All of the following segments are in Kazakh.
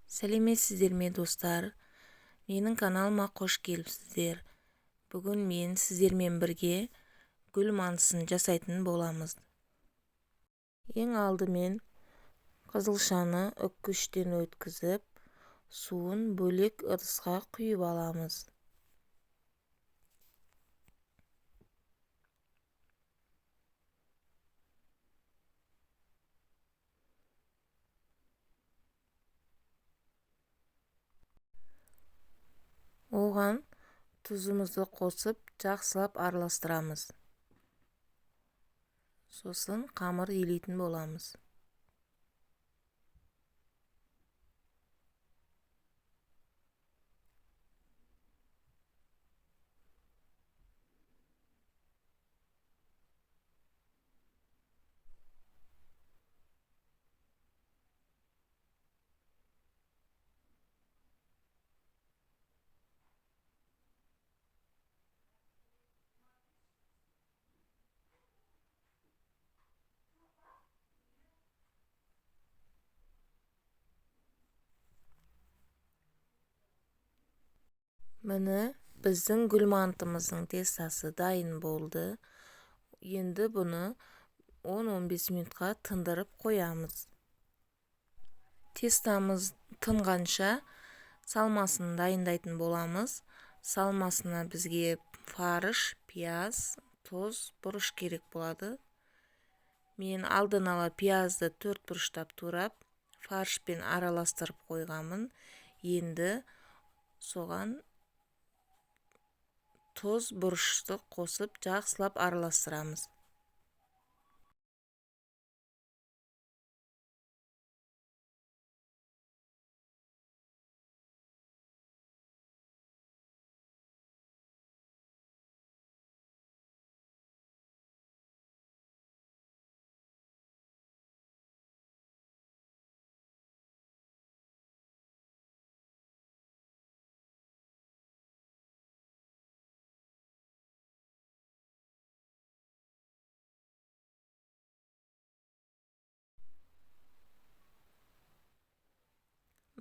Сәлеметсіздер ме, достар! Менің каналыма қош келіпсіздер! Бүгін мен сіздермен бірге гүл мантысын жасайтын боламыз. Ең алдымен қызылшаны үккіштен өткізіп, суын бөлек ыдысқа құйып аламыз. Оған тұзымызды қосып, жақсылап араластырамыз. Сосын қамыр илейтін боламыз. Міне, біздің гүл мантымыздың тестасы дайын болды. Енді бұны 10-15 минутқа тындырып қоямыз. Тестамыз тынғанша салмасын дайындайтын боламыз. Салмасына бізге фарш, пияз, тұз, бұрыш керек болады. Мен алдын ала пиязды 4 бұрыштап турап, фаршпен араластырып қойғанмын. Енді соған тұз, бұрышты қосып, жақсылап араластырамыз.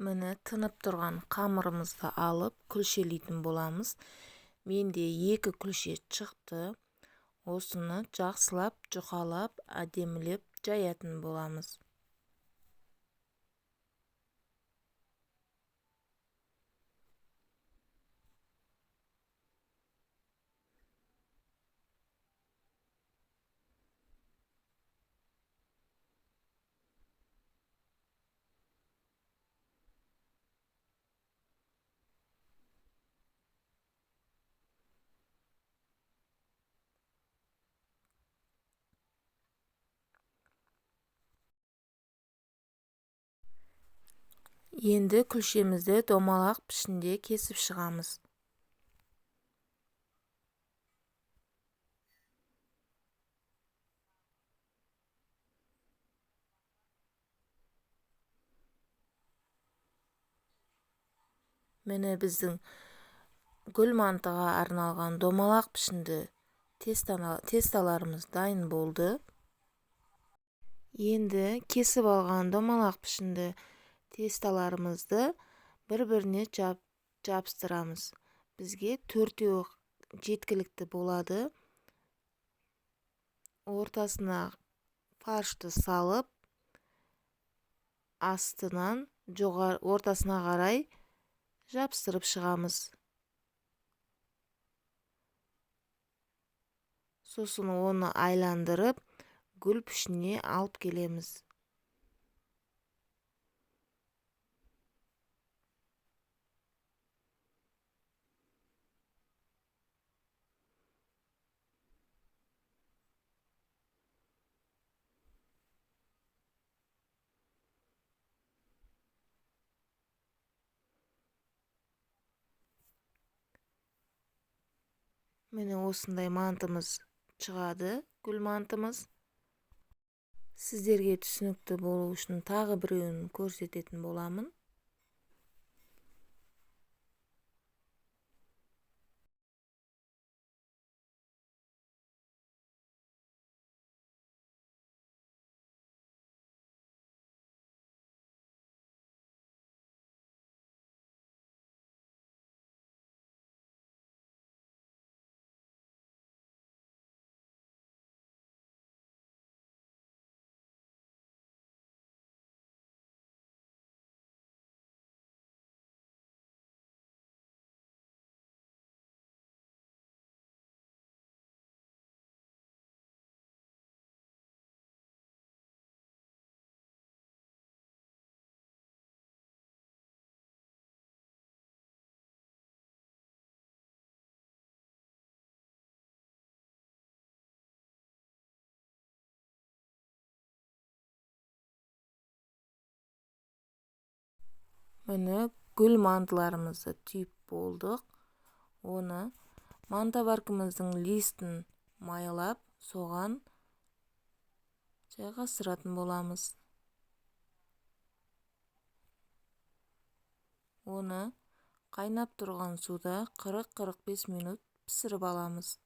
Міне, тынып тұрған қамырымызды алып, күлшелейтін боламыз. Менде 2 күлше шықты. Осыны жақсылап, жұқалап, әдемілеп жаятын боламыз. Енді күлшемізді домалақ пішінде кесіп шығамыз. Міне, біздің гүл мантыға арналған домалақ пішінді тесталарымыз дайын болды. Енді кесіп алған домалақ пішінді тесталарымызды бір-біріне жабыстырамыз. Бізге 4-еуі жеткілікті болады. Ортасына фаршты салып, астынан ортасына қарай жабыстырып шығамыз. Сосын оны айландырып, гүл пішініне алып келеміз. Міне, осындай мантымыз шығады, гүл мантымыз. Сіздерге түсінікті болу үшін тағы біреуін көрсететін боламын. Міне, гүл мантыларымызды түйіп болдық. Оны мантоваркамыздың листін майлап, соған жайғастыратын боламыз. Оны қайнап тұрған суда 40-45 минут пісіріп аламыз.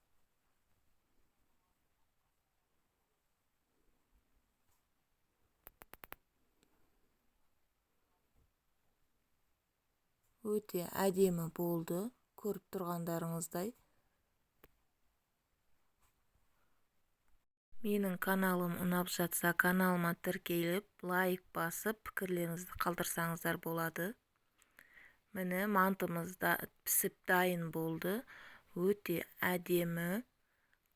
Өте әдемі болды, көріп тұрғандарыңыздай. Менің каналым ұнап жатса, каналыма тіркеліп, лайк басып, пікірлеріңізді қалдырсаңыздар болады. Міне, мантымыз да пісіп дайын болды. Өте әдемі,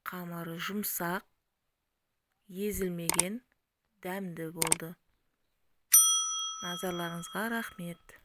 қамыры жұмсақ, езілмеген, дәмді болды. Назарларыңызға рахмет.